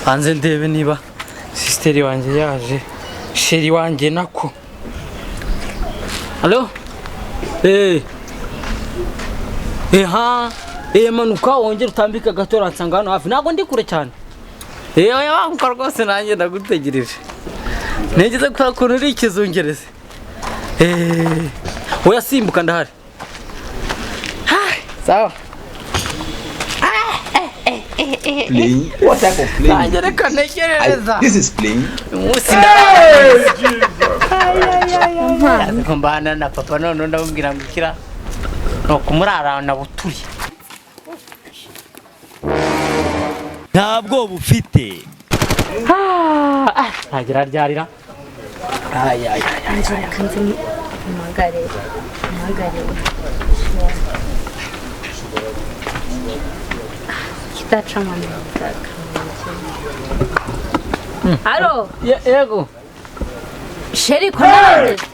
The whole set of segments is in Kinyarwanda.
Hanze ndebe niba sister wanjye yaje, chéri wanjye nako. Allo? Ha, manuka wongere utambike gato uransanga hano hafi, ntabwo ndi kure cyane. Oya wanguka rwose nanjye ndagutegereje. Nigeze gukora ukuntu uri ikizungerezi. Oya simbuka ndahari. Sawa. Playing? What type of playing? This is playing. Mbana na papa none ndamubwira ngo ikira no kumurara na buturi. Ntabwo bufite. Ntagira ryarira. Ay ay ay. Magare. Magare. Alo. Yego. Chéri ko nahageze.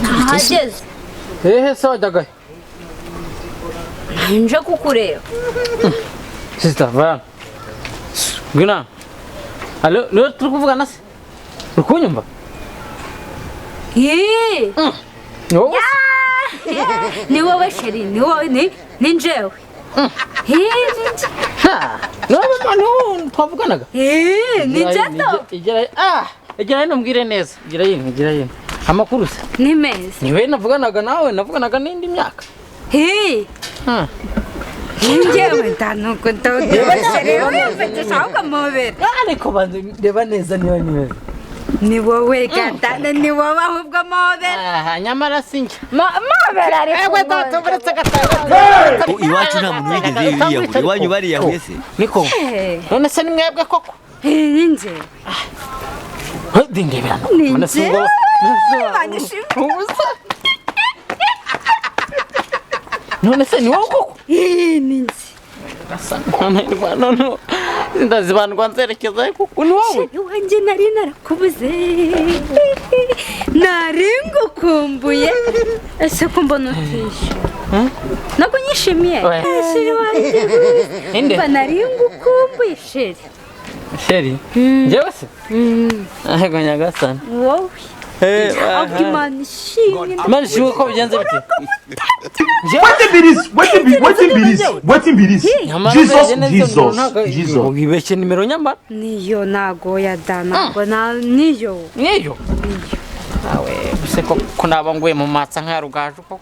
Nahageze. Ehe sawa dagaye. Nje kukureba. Sister va. Ngwino. Alo, no turi kuvugana se? Uri kunyumva? Ni wowe chéri, ni wowe ni njewe. No, no, twavuganaga. Ni jato. Igera hino mbwire neza. Igera hino, igera hino. Amakuru se? Ni meza. Ni we navuganaga nawe, navuganaga n'indi myaka. Njyewe ndanuko ndabona. Ariko banze ndeba neza niba ni wewe. Ni wowe gatana, ni wowe ahubwo mobera. Nyamara sinjye. Mobera ariko. Ewe data uretse gatana. Iwacu nta muntu wigeze yiyahura, iwanyu bariyahuye se? Niko. None se ni mwebwe koko? Ni nje. Ndebera. None se ngo none se ni wowe koko? Ni nje. None ndazibandwa nzerekeza kuko ni wowe. Wanjye nari narakubuze. Nari ngukumbuye. Ese ko mbona utishyura? Ntabwo nyishimiye. Chéri wanjye. Mba nari ngukumbuye chéri. Chéri? Njyewe se? Ahego nyagasani. Wowe. Ahubwo Imana ishimwe. Imana ishimwe ko bigenze bite? Wetin be this? Jesus, Jesus, Jesus. Wibeshye nimero nyamara? Niyo nago ya dana ngo na niyo. Niyo? Awe, bise ko naba nguye mu matsa nka rugaju koko.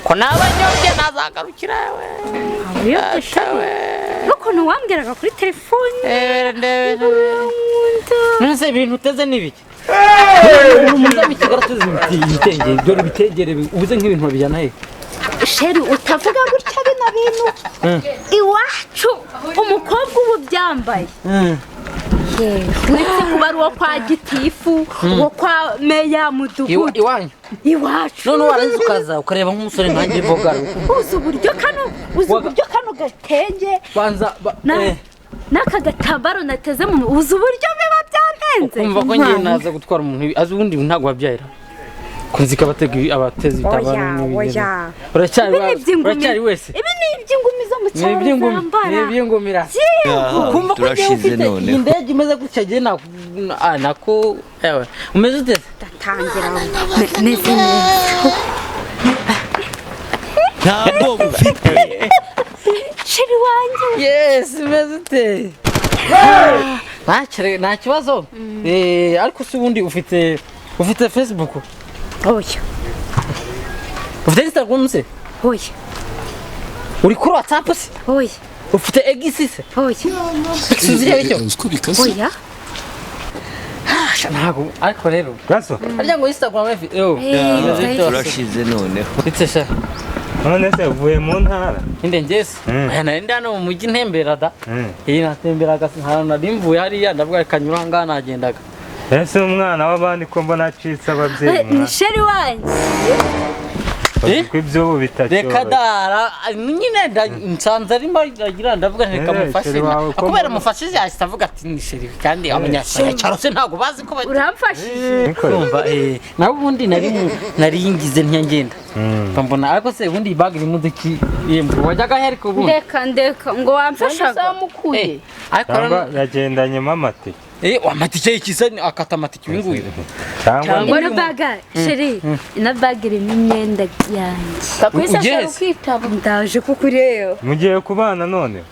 Ko naba nyobye nazagarukira we. Nukuntu wambwiraga kuri telefone. None se ibintu uteze nibiki? Umuzamu kigaratuze ibitenge, dore ibitegere ubuze nk'ibintu babijyana he? Chéri utavuga gutya bino bintu. Iwacu umukobwa ubu byambaye. Uretse kuba ari uwo kwa gitifu, uwo kwa meya mudugudu. Iwanyu? Iwacu. None warangiza ukaza ukareba nk'umusore nkanjye bogara. Uzi uburyo kano gatenge. Banza n'aka gatambaro nateze mu uzi uburyo biba byampenze. Umva ko ngiye naza gutwara umuntu azi ubundi ntabwo wabyayira. Kunzika abatega abateze itabaro n'ibindi. Uracyari wese. Ibi ni iby'ingumi zo mu cyaro zambara. Ni iby'ingumira. Kumva ko turashize none. Indege imeze gutya giye na nako ewe. Umeze ute? Ndatangira meze neza. Ntabwo bufite. Chéri wanjye. Yes, umeze ute? Nta kibazo. Ariko se ubundi ufite Facebook? Oya. Ufite Instagram se? Oya. Uri kuri WhatsApp se? Oya. Ufite X se? Oya. Suzi icyo? Oya. Ntabwo ariko rero. Gaso. Harya ngo Instagram efi. Yo. Turashize noneho. Itse sha. None se uvuye mu ntara? Inde ngese. Aya nari ndi hano mu mujyi ntembera da. Iyi natemberaga nta nari mvuye hariya ndavuga kanyura ngaha nagendaga. Ese umwana w'abandi ko mbona acitse ababyeyi Ni chéri wanjye. Uzi ko iby'ubu bitacyoroshye. Reka dara nyine nsanze arimo agira, ndavuga nti reka Eh, mufashe. chéri wawe ko Kubera mbona- mufashije ahita avuga ati ni chéri, kandi abanyacyaro se ntabwo bazi ko Uramfashije. Niko. Kumva nawe ubundi nari ngize ntiyangenda mbona, ariko se ubundi iyi bag irimo uduki? Yemwe, wajyaga he ariko ubundi? Ndeka, ndeka, ngo wamfashaga. Wamukuye. Ariko Cyangwa yagendanyemo amatike. Amatike y'ikisa akata amatike uyu nguyu. Cyangwa Ino bag, chéri, ino bag irimo imyenda yanjye. Kakwisa Ugeze? shara ukitaba. Ndaje kukureba. Mugiye kubana none?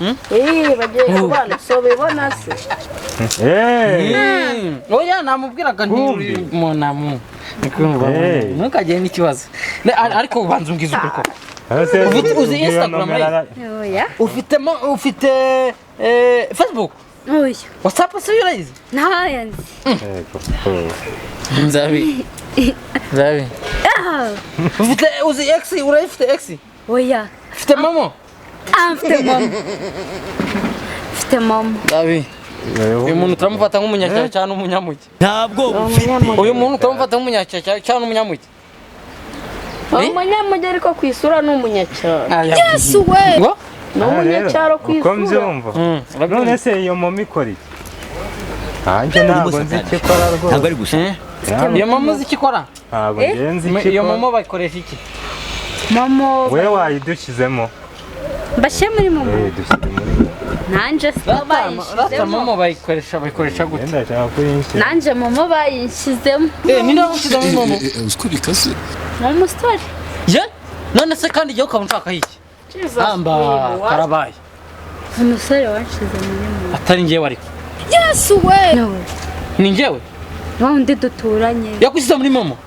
Bagiye kubana, so bibona se. Oya, namubwiraga nti Kumbi. monamu nikumva. Ntukagire n'ikibazo. Ariko ubanza umbwize ukuri koko. Ese Uzi iyo Instagram nomero Oya. Ufitemo, ufite Facebook? Oya. WhatsApp se urayizi? Ntayo nzi. Yego. Nzabi, nzabi. Ah, Ufite, uzi X? Urayifite X? Oya. Ufite momo? Ah, mfite momo, mfite momo. Nzabi, uyu muntu turamufata nk'umunyacyaro cyangwa n'umunyamugi? Ntabwo ufite. Uyu muntu turamufata nk'umunyacyaro cyangwa n'umunyamugi? Umunyamujyi, ariko ku isura ni umunyacyaro. Yesu we! Ngo Ni Ah, rero, umunyacyaro ku uko isura. mbyumva, none se iyo momo ikora iki? Nanjye ntabwo nzi icyo ikora Ntabwo rwose. ari gusa. Iyo momo uzi icyo ikora? Ntabwo ngenzi icyo Iyo ikora. momo bayikoresha iki? Momo. We wayidushyizemo. Mbashyire muri momo? Dushyire muri momo. Nanjye se Rata bayinshyizemo. momo bayikoresha gute? Ngenda nshaka kuyinshyira. Nanjye momo bayinshyizemo. Ninde wagushyize muri momo? Uziko bikaze. Momo story. Ye, none se kandi igihe ukaba unshakaho iki? Amba karabaye. Umusore wanshyize muri momo. Atari njyewe ariko. Yesu we! Ni njyewe? Wa wundi duturanye. Yagushyize muri momo?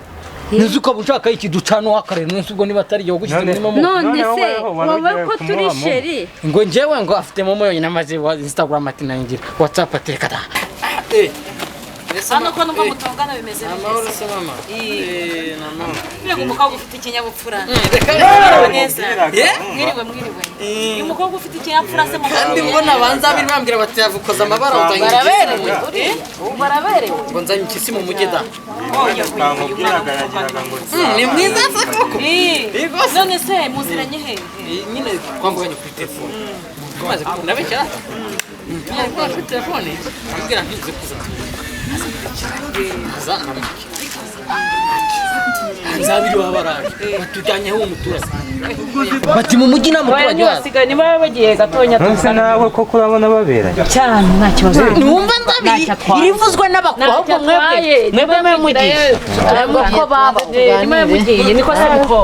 Nzi ukaba unshakaho iki? Ducana uwakarere none se ubwo niba atari igihe wagushyize muri momo? None Noneho se weho wari wowe ugiye ko turi kumuha momo. chéri. Ngo njyewe ngo afite momo yonyine, amaze wa Instagram ati nangira, WhatsApp ati reka da. Hano ko numva mutongana, bimeze Amahoro bite? se mama? Namahoro. Mbega umukobwa ufite ikinyabupfura! Reka. Mwiriwe neza. Mwiriwe, mwiriwe. Uyu mukobwa ufite ikinyabupfura se Kandi mukobwa? mbona banza abiri bambwira bati yavukoze amabara utanga. Baraberewe. Baraberewe. Ngo nzanye impyisi mu mujyi da. Twamubwiraga yagiraga ngo Ni mwiza se koko? None se muziranye hehe? Nyine twavuganye kuri telefone, tumaze kubona benshi rata twavuganye kuri telefone, ambwira ntize kuza, aza namukira nzabiri baba baraje batujyanyeho umuturage, bati mu mujyi nta muturage waza. Ntibasigaye niba bagiye gatonya. None se nawe koko urabona baberanye? Cyane, nta kibazo. Niwumva nzabiri irivuzwe n'abakuru, ahubwo mwebwe mwebwe mwe mugiye. Ko baba Niba mugiye niko se biko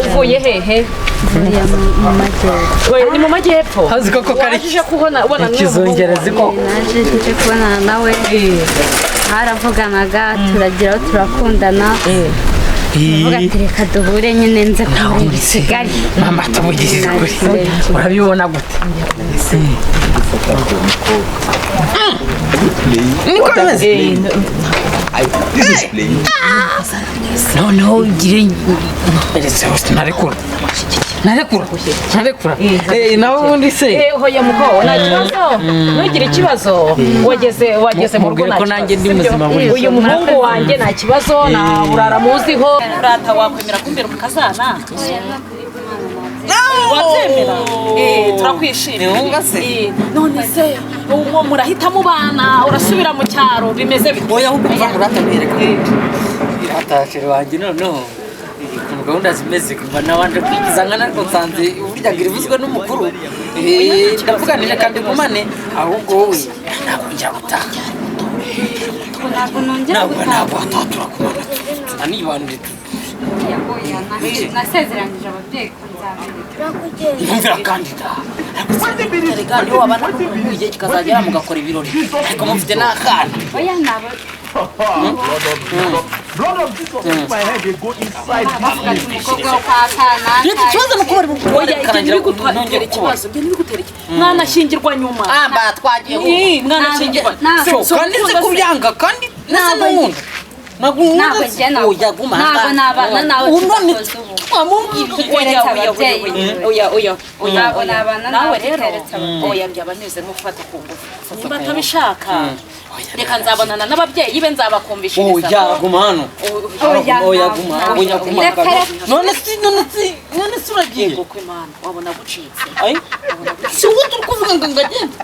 uvuye hehe? Mvuye mu majyepfo. We, ni mu majyepfo? Hazi koko kari Waje kubona ubona n'uyu ikizungerezi koko. Naje nje kubonana nawe, twaravuganaga, turageraho turakundana, tuvuga ati reka duhure nyine nze kumureba i Kigali. Mama, tumugishije ukuri, urabibona gute? Niko bimeze. This is playing. Noneho ugire narekura, narekura, narekura. Nawe ubundi se? Hoya muko, nta kibazo, ntugire ikibazo, wageze mu rugo. Mubwire Nta ko nanjye kibazo, ndi sibyo? muzima buriya. Uyu muhungu wanjye nta kibazo, na urara muziho urata. Wakwemera kumbera umukazana? Wabyemera? Turakwishimiye. Ntiwumva se? None se uwo murahita mubana, urasubira mu cyaro, bimeze bite? Oya, ahubwo mva murata mwereka iratashire wanjye. Noneho ukuntu gahunda zimeze, kuva nabanje kwigiza nkana, ariko nsanze burya ngo irivuzwe n'umukuru. Ndavuga nti reka ndigumane, ahubwo wowe ntabwo njya gutaha. Ntabwo nongera Ntabwo gutaha. ntabwo wataha, turakumana tunanibanire. Oya, nasezeranyije ababyeyi ko nzabireka. Yumvira kandi da, erega niyo wabana n'umuntu igihe kikazagera mugakora ibirori, ariko mufite n'akana. Oya, nabo Blood of Jesus make my head dey go inside this bavuga ati place. umukobwa wo kwa kanaka. Reka, ikibazo ni uko bari Oya, ibyo bikarangira ntibigutwara nongeye kubona. ikibazo, ibyo ntibigutera ikibazo, mwanashyingirwa nyuma. Amba twagiye. Mwanashyingirwa. Ntabwo- So, kandi nzi kubyanga, kandi nese n'unkunda. Ntabwo njye ntabwo nabana nawe tudakoze ubu. Oya, Tuteretse oya, oya, ababyeyi. oya, oya, oya. Ntabwo Oya. nabana Nawe nawe rero tuteretse ababyeyi. oya, byaba bimeze nko gufata ku ngufu. Nimba atabishaka, Reka nzabonana n'ababyeyi be, nzabakumvishiriza. Oya, guma hano. Oya, Oya, guma, oya, guma. Reka, reka. None se uragiye? Yego ko Imana wabona gucitse. Ay, si wowe turi kuvuga ngo ngagende.